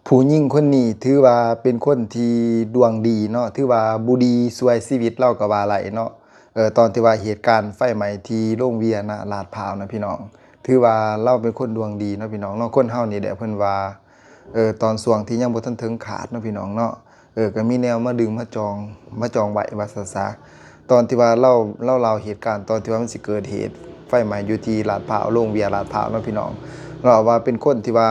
ຜູ້ຍິງຄົນນີ້ຖືວ່າເປັນຄົນທີ່ດວງດີເນາະ ຖືວ່າບຸດີຊ່ວຍຊີວິດລາວກໍວ່າໄດ້ເນາະ. ເອີ ຕອນທີ່ວ່າເຫດການໄຟໄໝ້ທີ່ໂລງເບຍນະ ລາດພ້າວນະພີ່ນ້ອງ ຖືວ່າລາວເປັນຄົນດວງດີເນາະພີ່ນ້ອງເນາະ. ຄົນເຮົານີ້ແຫຼະ ເພິ່ນວ່າ ເອີ ຕອນຊ່ວງທີ່ຍັງບໍ່ທັນເຖິງຄາດເນາະພີ່ນ້ອງເນາະ ເອີ ກໍມີແນວມາດຶງມາຈອງ ມາຈອງໄວ້ວ່າຊັ້ນຊະ. ຕອນທີ່ວ່າລາວ ລາວເລົ່າເຫດການຕອນທີ່ວ່າມັນຊິເກີດເຫດໄຟໄໝ້ຢູ່ທີ່ລາດພ້າວ ໂລງເບຍລາດພ້າວເນາະພີ່ນ້ອງ. ລາວວ່າເປັນຄົນທີ່ວ່າ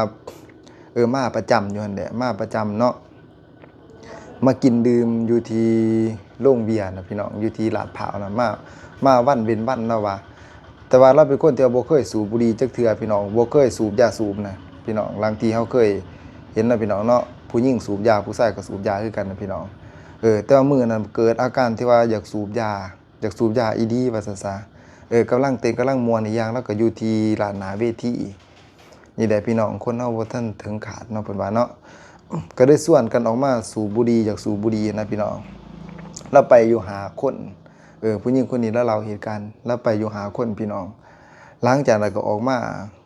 ເອີ ມາປະຈຳຢູ່ຫັ້ນແຫຼະ ມາປະຈຳເນາະ ມາກິນດື່ມຢູ່ທີ່ໂລງເບຍນະພີ່ນ້ອງ ຢູ່ທີ່ລາດພ້າວນະ ມາ ມາວັນເວັ້ນວັນລາວວ່າ. ແຕ່ວ່າລາວເປັນຄົນທີ່ວ່າບໍ່ເຄີຍສູບບຸຫຼີ່ຈັກເທື່ອພີ່ນ້ອງ ບໍ່ເຄີຍສູບຢາສູບນະພີ່ນ້ອງ ຫຼັງທີ່ເຮົາເຄີຍເຫັນນະພີ່ນ້ອງເນາະ ຜູ້ຍິງສູບຢາ ຜູ້ຊາຍກໍສູບຢາຄືກັນນະພີ່ນ້ອງ. ເອີ ແຕ່ວ່າມື້ນັ້ນເກີດອາການທີ່ວ່າຢາກສູບຢາ ຢາກສູບຢາອີ່ຫຼີວ່າຊັ້ນຊະ. ເອີ ກຳລັງເຕັ້ນກຳລັງມ່ວນອີ່ຫຍັງ ລາວກໍຢູ່ທີ່ລານໜ້າເວທີ. ນີ້ແຫຼະພີ່ນ້ອງ ຄົນເຮົາບໍ່ທັນເຖິງຄາດເນາະ ເພິ່ນວ່າເນາະ ກໍໄດ້ຊວນກັນອອກມາສູບບຸຫຼີ່ ຢາກສູບບຸຫຼີ່ນະພີ່ນ້ອງ. ລາວໄປຢູ່ຫ້າຄົນ ເອີ ຜູ້ຍິງຄົນນີ້ລາວເລົ່າເຫດການ ລາວໄປຢູ່ຫ້າຄົນພີ່ນ້ອງ. ຫຼັງຈາກນັ້ນກໍອອກມາ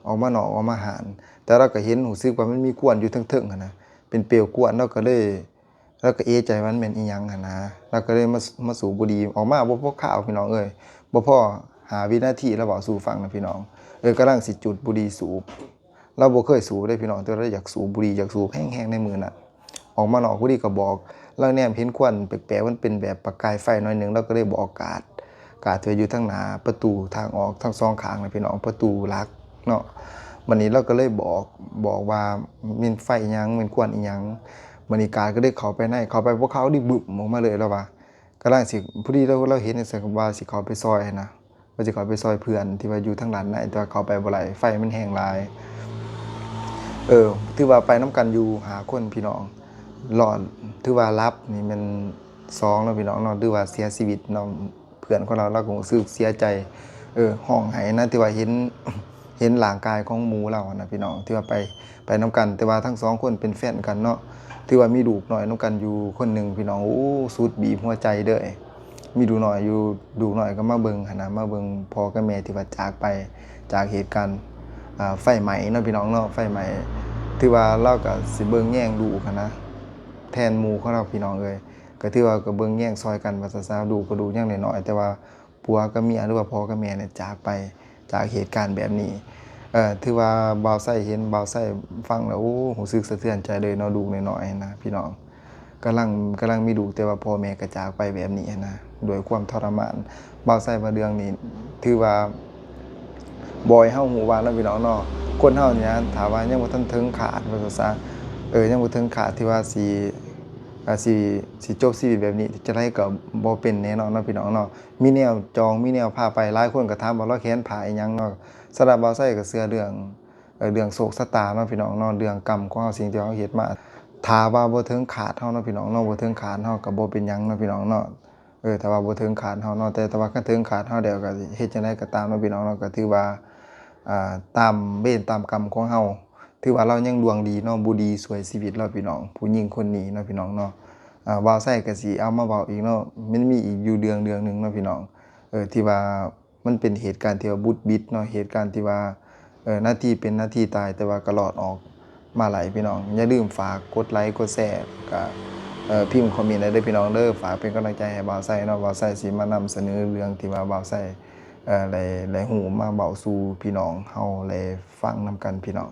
ອອກມານອກ ອອກມາຮ້ານ ແຕ່ລາວກໍເຫັນ ຮູ້ສຶກວ່າມັນມີຄວັນຢູ່ເທິງໆຫັ້ນນະ ເປັນເປວຄວັນ ລາວກໍເລີຍ ລາວກໍເອໃຈວ່າມັນແມ່ນອີ່ຫຍັງຫັ້ນນະ ລາວກໍເລີຍມາ ມາສູບບຸຫຼີ່ ອອກມາບໍ່ພໍຄາວພີ່ນ້ອງເອີຍ ບໍ່ພໍຫ້າວິນາທີ ລາວເວົ້າສູ່ຟັງນະພີ່ນ້ອງ. ເອີ ກຳລັງຊິຈູດບຸຫຼີ່ສູບ ລາວບໍ່ເຄີຍສູບເດ້ພີ່ນ້ອງ ແຕ່ວ່າລາວຢາກສູບບຸຫຼີ່ ຢາກສູບແຮງໆໃນມື້ນັ້ນ. ອອກມານອກພໍດີກໍບອກ ລາວແນມເຫັນຄວັນແປກໆ ມັນເປັນແບບປະກາຍໄຟໜ້ອຍໜຶ່ງ ລາວກໍເລີຍບອກກາດ ກາດທີ່ວ່າຢູ່ທາງໜ້າປະຕູທາງອອກທັງສອງຂ້າງນະພີ່ນ້ອງ ປະຕູຫຼັກເນາະ. ບັດນີ້ລາວກໍເລີຍບອກ ບອກວ່າແມ່ນໄຟຫຍັງ ແມ່ນຄວັນອີ່ຫຍັງ. ບັດນີ້ກາດກໍເລີຍເຂົ້າໄປໃນ ເຂົ້າໄປບໍ່ຄາວດີບຶບອອກມາເລີຍ ລາວວ່າກຳລັງຊິ ພໍດີລາວ ລາວເຫັນຈັ່ງຊັ້ນ ວ່າຊິເຂົ້າໄປຊ່ອຍຫັ້ນນະ ວ່າຊິເຂົ້າໄປຊ່ອຍເພື່ອນທີ່ວ່າຢູ່ທາງດ້ານໃນ ແຕ່ວ່າເຂົ້າໄປບໍ່ໄດ້ ໄຟມັນແຮງຫຼາຍ. ເອີ ຖືວ່າໄປນຳກັນຢູ່ຫ້າຄົນພີ່ນ້ອງ ລອດ ຖືວ່າຫຼັບນີ້ແມ່ນສອງເນາະພີ່ນ້ອງເນາະ ຖືວ່າເສຍຊີວິດເນາະ. ເພື່ອນຂອງລາວ ລາວກໍຮູ້ສຶກເສຍໃຈ ເອີ ຮ້ອງໄຫ້ນະ ທີ່ວ່າເຫັນ ເຫັນຮ່າງກາຍຂອງໝູ່ລາວຫັ້ນນະພີ່ນ້ອງ ທີ່ວ່າໄປ ໄປນຳກັນ ແຕ່ວ່າທັງສອງຄົນເປັນແຟນກັນເນາະ ຖືວ່າມີລູກນ້ອຍນຳກັນຢູ່ຄົນໜຶ່ງພີ່ນ້ອງ. ໂອ້ ສຸດບີບຫົວໃຈເລີຍ ມີລູກນ້ອຍຢູ່ ລູກນ້ອຍກໍມາເບິ່ງຫັ້ນນະ ມາເບິ່ງພໍ່ກັບແມ່ທີ່ວ່າຈາກໄປ ຈາກເຫດການ ອ່າ ໄຟໄໝ້ເນາະພີ່ນ້ອງເນາະ ໄຟໄໝ້. ຖືວ່າລາວກໍຊິເບິ່ງແຍງລູກຫັ້ນນະ ແທນໝູ່ຂອງລາວພີ່ນ້ອງເອີຍ ກໍຖືວ່າກໍເບິ່ງແຍງຊ່ອຍກັນວ່າຊັ້ນຊະ. ລູກກໍລູກຍັງນ້ອຍໆ ແຕ່ວ່າ ຜົວກັບເມຍ ຫຼືວ່າພໍ່ກັບແມ່ນີ້ຈາກໄປຈາກເຫດການແບບນີ້. ເອີ ຖືວ່າບ່າວໄຊເຫັນ ບ່າວໄຊຟັງແລ້ວ ໂອ້ ຮູ້ສຶກສະເທືອນໃຈເລີຍເນາະ ລູກນ້ອຍໆນະພີ່ນ້ອງ ກຳລັງ ກຳລັງມີລູກ ແຕ່ວ່າພໍ່ແມ່ກໍຈາກໄປແບບນີ້ນະ ດ້ວຍຄວາມທໍລະມານ. ບ່າວໄຊວ່າເລື່ອງນີ້ຖືວ່າບອກໃຫ້ເຮົາຮູ້ວ່າເນາະພີ່ນ້ອງເນາະ ຄົນເຮົານີ້ນະ ຖ້າວ່າຍັງບໍ່ທັນເຖິງຄາດວ່າຊັ້ນຊະ ເອີ ຍັງບໍ່ເຖິງຄາດທີ່ວ່າຊິ ອ່າ ຊິ ຊິຈົບຊີວິດແບບນີ້ ຈັ່ງໃດກໍບໍ່ເປັນແນ່ນອນເນາະພີ່ນ້ອງເນາະ. ມີແນວຈອງ ມີແນວພາໄປ. ຫຼາຍຄົນກໍຖາມວ່າລອຍແຂນຜ້າອີ່ຫຍັງເນາະ. ສຳລັບບ່າວໄຊກໍເຊື່ອເລື່ອງ ເອີ ເລື່ອງໂຊກຊະຕາເນາະພີ່ນ້ອງເນາະ ເລື່ອງກຳຂອງເຮົາ ສິ່ງທີ່ເຮົາເຮັດມາ. ຖ້າວ່າບໍ່ເຖິງຄາດເຮົາເນາະພີ່ນ້ອງເນາະ ບໍ່ເຖິງຄາດເຮົາກໍບໍ່ເປັນຫຍັງເນາະພີ່ນ້ອງເນາະ. ເອີ ຖ້າວ່າບໍ່ເຖິງຄາດເຮົາເນາະ ແຕ່ ແຕ່ວ່າຄັນເຖິງຄາດເຮົາແລ້ວກໍເຮັດຈັ່ງໃດກໍຕາມເນາະພີ່ນ້ອງເນາະ ກໍຖືວ່າ ອ່າ ຕາມເວນຕາມກຳຂອງເຮົາ. ຖືວ່າລາວຍັງດວງດີເນາະ ບຸດີຊ່ວຍຊີວິດລາວພີ່ນ້ອງ ຜູ້ຍິງຄົນນີ້ເນາະພີ່ນ້ອງເນາະ. ອ່າ ບ່າວໄຊກໍຊິເອົາມາເວົ້າອີກເນາະ ມັນມີອີກຢູ່ເລື່ອງ ເລື່ອງໜຶ່ງເນາະພີ່ນ້ອງ ເອີ ທີ່ວ່າມັນເປັນເຫດການທີ່ວ່າບຸດບິດເນາະ ເຫດການທີ່ວ່າ ເອີ ນາທີເປັນນາທີຕາຍ ແຕ່ວ່າກໍລອດອອກມາໄດ້ພີ່ນ້ອງ. ຢ່າລືມຝາກກົດໄລກົດແຊ ກະ ເອີ ພິມຄອມເມັນໄດ້ເດີພີ່ນ້ອງເດີ ຝາກເປັນກຳລັງໃຈໃຫ້ບ່າວໄຊເນາະ. ບ່າວໄຊຊິມານຳສະເໜີເລື່ອງທີ່ວ່າບ່າວໄຊ ເອີ ໄດ້ ໄດ້ຮູ້ມາເວົ້າສູ່ພີ່ນ້ອງເຮົາໄດ້ຟັງນຳກັນພີ່ນ້ອງ.